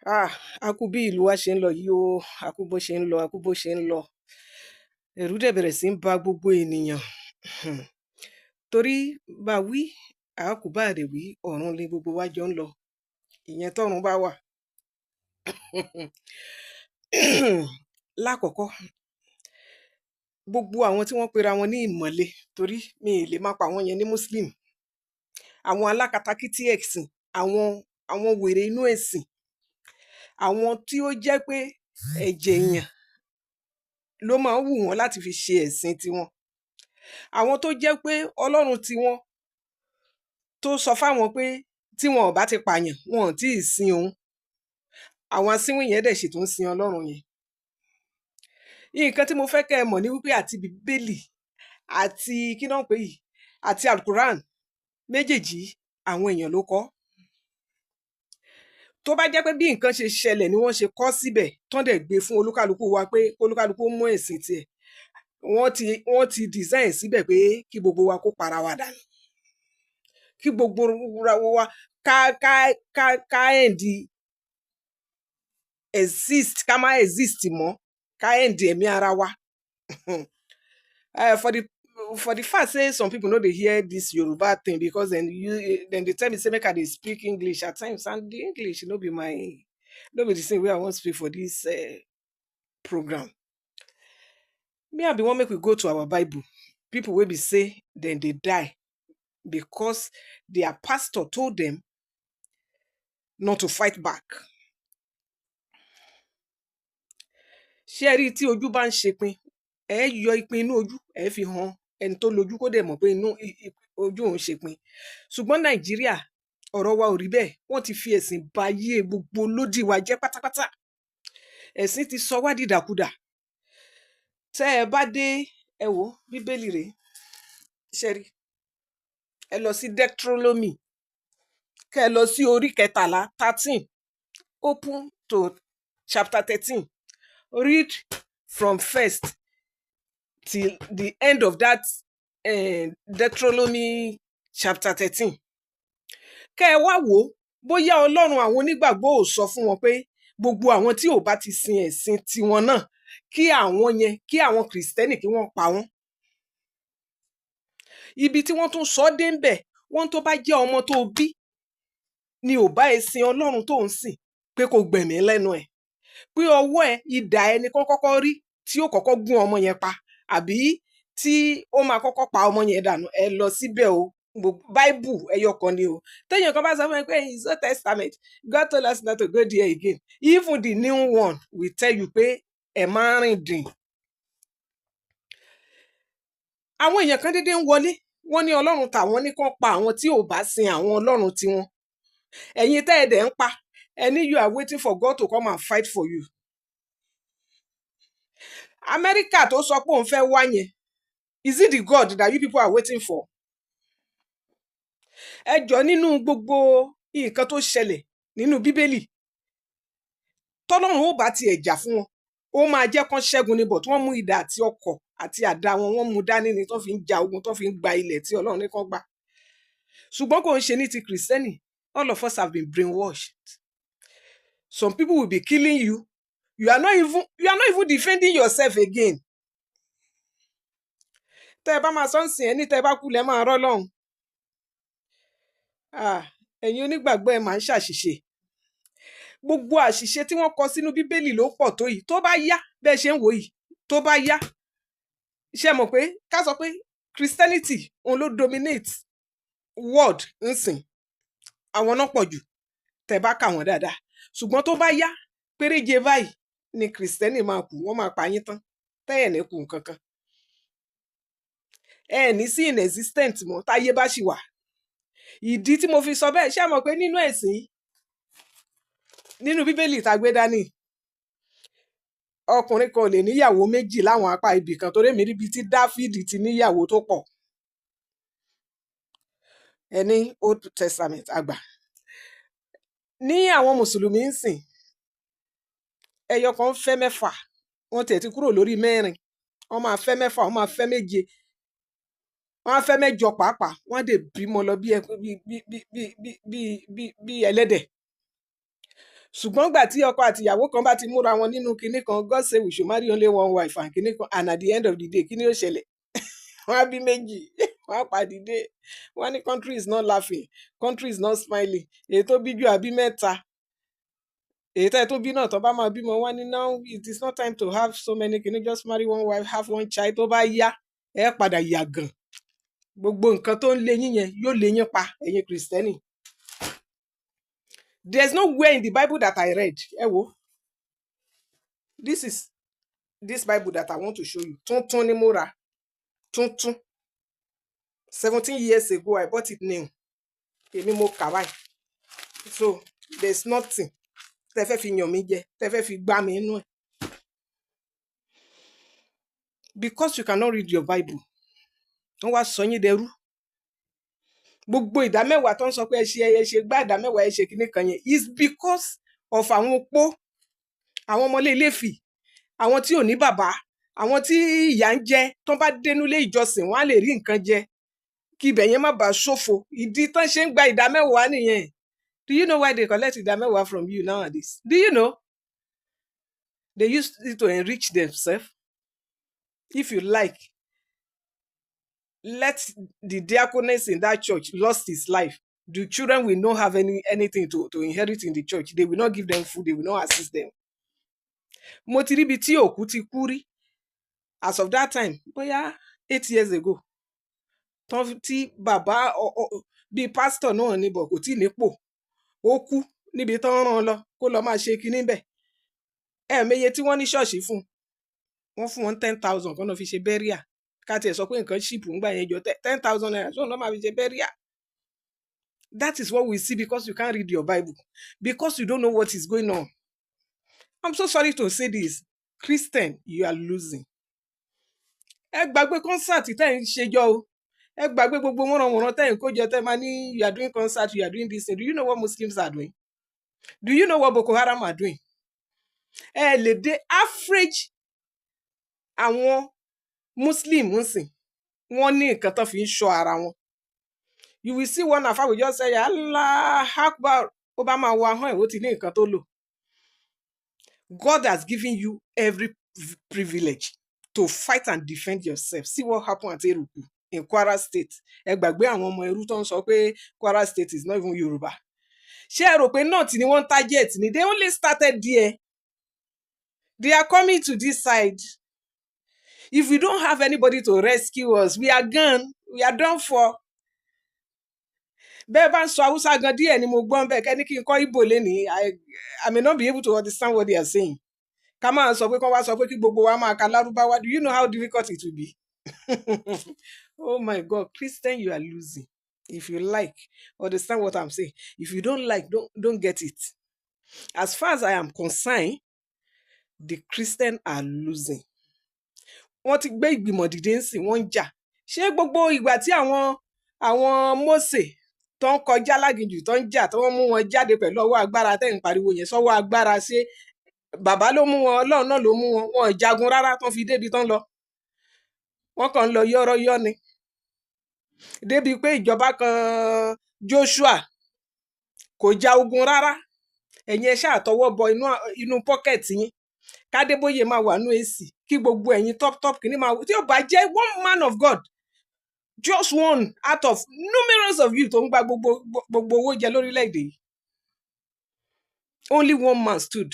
Ah, a kú bí ìlú wa ṣe ń lọ yìí o, a kú bó ṣe ń lọ, a kú bó ṣe ń lọ. Ẹ̀rù dẹ̀ bẹ̀rẹ̀ sí ń ba gbogbo ènìyàn. Torí bá wí, a kú bá rè wí, ọ̀run ni gbogbo wa jọ ń lọ. Ìyẹn tọ́run bá wà. Lákọ̀ọ́kọ́, gbogbo àwọn tí wọ́n pera wọn ní ìmọ̀le, torí mi ì lè máa pa àwọn yẹn ní Muslim. Àwọn alákatakítí ẹ̀sìn, àwọn wèrè inú ẹ̀sìn, àwọn tí ó jẹ́ pé ẹ̀jẹ̀ èèyàn ló máa ń wù wọ́n láti fi ṣe ẹ̀sìn tiwọn. Àwọn tó jẹ́ pé Ọlọ́run tiwọn tó sọ fáwọn pé tí wọn ò bá ti pààyàn, wọn ò tí ì sin òun. Àwọn asínwín yẹn dẹ̀ sì tún sin Ọlọ́run yẹn. Nǹkan tí mo fẹ́ kẹ́ ẹ mọ̀ ni wípé àti Bíbélì àti kí náà ń pè yìí àti Alquran méjèèjì, àwọn èèyàn ló kọ. Tó bá jẹ́ pé bí nǹkan ṣe ṣẹlẹ̀ ni wọ́n ṣe kọ síbẹ̀, tán dẹ̀ gbé fún olúkálukú wa pé olúkálukú mú ẹ̀sìn tiẹ̀, wọ́n ti design síbẹ̀ pé kí gbogbo wa kó para wa dànù, kí gbogbo wa ká end exist, ká má exist mọ́, ká end ẹ̀mí ara wa. For the fact say some people no dey hear this Yoruba thing, because dem dey tell me say make I dey speak English at times, and the English no be the thing wey I wan speak for this program. Me, I bin wan make we go to our Bible. People wey be say dem dey die because their pastor told them not to fight back. Ṣé ẹ rí i? Tí ojú bá ń ṣepin, ẹ yọ ìpín inú ojú, ẹ fi hàn ẹni tó lójú, kó dẹ̀ mọ̀ pé inú ojú òun ṣepin. Ṣùgbọ́n Nàìjíríà, ọ̀rọ̀ wa ò rí bẹ́ẹ̀. Wọ́n ti fi ẹ̀sìn ba ayé gbogbo lódì wa jẹ́ pátápátá. Ẹ̀sìn ti sọ wá dìdàkudà. Tẹ́ ẹ bá dé, ẹ wò, Bíbélì rèé. Ṣe rí, ẹ lọ sí Deuteronomy, kẹ́ ẹ lọ sí orí 13, 13, open to chapter 13. Read from first till the end of that Deuteronomy chapter 13. Kẹ́ ẹ wá wò ó bóyá Ọlọ́run àwọn onígbàgbọ́ ò sọ fún wọn pé gbogbo àwọn tí ò bá ti sin ẹ̀sìn tiwọn náà, kí àwọn yẹn, kí àwọn Kìrìsìtẹ́nì, kí wọ́n pa wọ́n. Ibi tí wọ́n tún sọ dé ń bẹ̀, wọ́n tó bá jẹ́ ọmọ tó bí ni ò bá ẹ sin Ọlọ́run tó ń sìn, pé kò gbẹ̀mí lẹ́nu ẹ̀, pé ọwọ́ ẹ, idà ẹni kan kọ́kọ́ rí tí ó kọ́kọ́ gún ọmọ yẹn pa, àbí tí ó máa kọ́kọ́ pa ọmọ yẹn dànù. Ẹ lọ síbẹ̀ o. Bible ẹyọ kan ni o. Téèyàn kan bá sọ fún mi pé in Old Testament, God told us not to go there again, even the new one will tell you pé ẹ máa rìn dìn. Àwọn èèyàn kan déédéé ń wọlé, wọ́n ní Ọlọ́run tàwọn ní kán pa àwọn tí ò bá sin àwọn Ọlọ́run tiwọn. Ẹ̀yin tẹ́ ẹ dẹ̀ ń pa, ẹ ní you are waiting for God to come and fight for you. Amẹ́ríkà tó sọ pé òun fẹ́ wá yẹn, is it the God that you people are waiting for? Ẹ jọ, nínú gbogbo nǹkan tó ṣẹlẹ̀ nínú Bíbélì, tọ́lọ́run ó bá tiẹ̀ jà fún wọn, ó máa jẹ́ kán ṣẹ́gun ni bọ̀ tí wọ́n mú idà àti ọkọ̀ àti àdá wọn, wọ́n mú dání ni tó fi ń ja ogun, tó fi ń gba ilẹ̀ tí Ọlọ́run ní kán gbà. Ṣùgbọ́n kò ń ṣe ní ti Kìrìsìtẹ́nì. All of us have been brainwashed. Some people will be killing you. You are not even defending yourself again. Tẹ́ ẹ bá máa sọ ń sìn ẹ́ ní tẹ́ ẹ bá kú lẹ́ máa rọ́ lọ́hùn. Ah, ẹ̀yin onígbàgbọ́, ẹ máa ń ṣàṣìṣe. Gbogbo àṣìṣe tí wọ́n kọ sínú Bíbélì ló pọ̀ tó yìí. Tó bá yá, bẹ́ẹ̀ ṣe ń wò yìí, tó bá yá, ṣe mọ̀ pé ká sọ pé Christianity òun ló dominate world nsìn, àwọn náà pọ̀ jù tẹ́ bá kà wọ́n dáadáa. Ṣùgbọ́n tó bá yá, péréje báyìí ni Kìrìsìtẹ́nì máa kù. Wọ́n máa pa yín tán, tẹ́ ẹ̀ ní kù nǹkan kan, ẹ ní sí in existent mọ́ táyé bá ṣì wà. Ìdí tí mo fi sọ bẹ́ẹ̀, ṣé mọ̀ pé nínú ẹ̀sìn yìí, nínú Bíbélì tá a gbé dání, ọkùnrin kan ò lè níyàwó méjì láwọn apá ibì kan, torí èmi ríbi tí Dáfídì ti níyàwó tó pọ̀. Ẹ ní Old Testament àgbà ní àwọn Mùsùlùmí ń sìn, ẹyọ kan fẹ́ mẹ́fà, wọ́n tiẹ̀ ti kúrò lórí mẹ́rin, wọ́n máa fẹ́ mẹ́fà, wọ́n máa fẹ́ méje, wọ́n á fẹ́ mẹ́jọ pàápàá. Wọ́n á dẹ̀ bímọ lọ bí bí bí bí bí bí bí bí ẹlẹ́dẹ̀. Ṣùgbọ́n gbà tí ọkọ àti ìyàwó kan bá ti múra wọn nínú kinní kan, God say we should marry only one wife and kinní kan, and at the end of the day, kíni ó ṣẹlẹ̀? Wọ́n á bí méjì, wọ́n á pàdídé. Wọ́n á ní country is not laughing, country is not smiling. Èyí tó bí jù àbí mẹ́ta, èyí tẹ́ tó bí náà, tó bá máa bímọ, wọ́n ní now it is not time to have so many kinní, just marry one wife, have one child. Tó bá yá, ẹ padà yàgàn. Gbogbo nǹkan tó ń lé yín yẹn yóò lé yín pa, ẹ̀yin Kristẹni. There is nowhere in the Bible that I read. Ẹ wo, this is this Bible that I want to show you. Tuntun ni mo rà, tuntun. 17 years ago I bought it new. Èmi mo kà báyìí, so there is nothing tẹ́ fẹ́ fi yàn mí jẹ, tẹ́ fẹ́ fi gbá mi inú ẹ̀, because you cannot read your Bible. Wọ́n wá sọ yín dẹrú. Gbogbo ìdá mẹ́wàá tó ń sọ pé ẹ ṣe, ẹ ṣe gbá ìdá mẹ́wàá, ẹ ṣe kíní kan yẹn is because of àwọn opó, àwọn ọmọlé iléfì, àwọn tí ò ní bàbá, àwọn tí ìyà ń jẹ. Tó bá dénú ilé ìjọsìn, wọn á lè rí nǹkan jẹ, kí ibẹ̀ yẹn má bàa ṣòfò. Ìdí tán ṣe ń gba ìdá mẹ́wàá nìyẹn. Do you know why they collect ìdá mẹ́wàá from you nowadays? Do you know? They use it to enrich themselves. If you like, let the diaconess in that church lost his life, the children will not have anything to inherit in the church. They will not give them food, they will not assist them. Mo ti ríbi tí òkú ti kú rí, as of that time, bóyá 8 years ago, tán tí bàbá bíi pásítọ̀ náà ní bọ̀, kò tí ì nípò, ó kú níbi tán rán an lọ kó lọ máa ṣe kinní bẹ̀. Ẹ̀ẹ̀meye tí wọ́n ní ṣọ́ọ̀ṣì fún un, wọ́n fún wọn 10,000 kán lọ fi ṣe burial. Ká tiẹ̀ sọ pé nǹkan cheap ńgbà yẹn jọ, ₦10,000 sóun náà máa fi ṣe burial. That is what we see, because you can't read your Bible, because you don't know what is going on. I'm so sorry to say this, Christian, you are losing. Ẹ gbàgbé concert tẹ́ ń ṣe jọ o. Ẹ gbàgbé gbogbo wọ́nranwọ̀nran tẹ́ ń kó jọ, tẹ́ máa ní you are doing concert, you are doing this thing. Do you know what Muslims are doing? Do you know what Boko Haram are doing? Ẹ lè dé average àwọn Muslim ń sìn, wọ́n ní nǹkan tó fi ń ṣọ́ ara wọn. You will see one afa will just say "Allah Akbar", ó bá máa wọ ahọ́n ẹ̀, ó ti ní nǹkan tó lò. God has given you every privilege to fight and defend yourself. See what happened at Eruku in Kwara State. Ẹ gbàgbé àwọn ọmọ ẹrú tó ń sọ pé Kwara State is not even Yorùbá. Ṣé ẹ rò pé north ni wọ́n ń target ni? They only started there. They are coming to this side. If we don't have anybody to rescue us, we are gone, we are done for. Bẹ́ẹ̀ bá ń sọ Haúsá gan, díẹ̀ ni mo gbọ́n bẹ́ẹ̀. Kẹ́ni kí n kọ́ Ìgbò lénìí, I may not be able to understand what they are saying. Ká máa sọ pé kán wá sọ pé kí gbogbo wa máa ka Lárúbáwá, do you know how difficult it will be? Oh my God, Christian, you are losing. If you like, understand what I'm saying. If you don't like, don't get it. As far as I am concerned, the Christian are losing. Wọ́n ti gbé ìgbìmọ̀ dìde ń sìn, wọ́n ń jà. Ṣé gbogbo ìgbà tí àwọn Mósè tó ń kọjá láginjù, tó ń jà, tó ń mú wọn jáde pẹ̀lú ọwọ́ agbára tẹ́ ń pariwo yẹn, sọ́wọ́ agbára, ṣé bàbá ló mú wọn? Ọlọ́run náà ló mú wọn. Wọn ò jagun rárá tó fi débi tán lọ. Wọ́n kàn ń lọ yọ́rọ́yọ́ ni, débi pé ìjọba kan, Joshua kò ja ogun rárá. Ẹ̀yin ẹ ṣáà tọwọ́ bọ inú pocket yín, kádébóyè máa wà nú èsì, kí gbogbo ẹ̀yin top top kìíní máa. Tí ó bá jẹ́ one man of God, just one out of numerous of you tó ń gba gbogbo owó jẹ lórílẹ̀‐èdè yìí, only one man stood.